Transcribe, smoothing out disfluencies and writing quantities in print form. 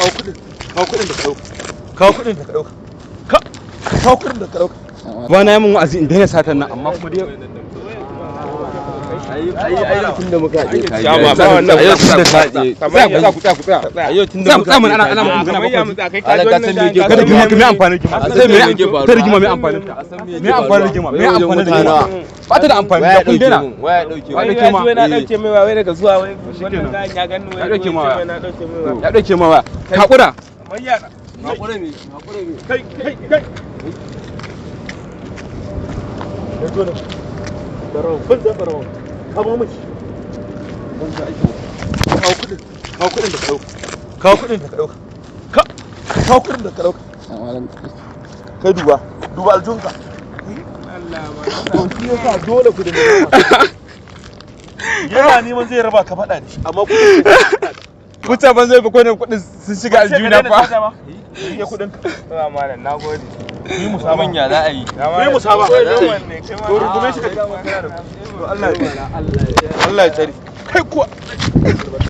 Kawo kuɗin, kawo kuɗin da ka ɗauka, kawo kuɗin da ka ɗauka, kawo kuɗin da ka ɗauka. Ba na yi min wa'azi in daina satan nan, amma kuma dai Ai tun da muka haɗe ka. Ya ba wannan. Ayo, tun da ka haɗe. Tsaya ku, tsaya ku, tsaya. Ayo, tun da Tsaya, muka tsaya mana, haɗe ana ka. magana ba ku. Ala, ka san me yake Kada rigima, me amfanin rigima? A san me yake faruwa. Ta rigima, me amfanin ta? Me amfanin rigima? Me amfanin rigima? Ba ta da amfani da kun daina. Waya dauke Waya mun. dauke ma. Wai na dauke mai wai daga zuwa wai Shikenan. wannan kayan ya ganni wai. Ya dauke ma waya. Wai na dauke mai waya. Ya dauke ma waya. Hakura. Hakura me? Hakura me? Kai, kai, kai. Kawo kuɗin, kawo kuɗin da ka ɗauka, kawo kuɗin da ka ɗauka, kawo kuɗin da ka ɗauka. Kai, duba, duba aljunka. To shi yasa dole ku dinga yana neman zai raba ka faɗa da shi, amma kuɗin Kuta ban zai ba kwanan kuɗin sun shiga aljuna fa. ya kuɗin ka. Ba malam, nagode. Yi musaba. Ya za a yi? Yi musaba. To rungume shi ka. To Allah ya, Allah ya tsare kai kuwa.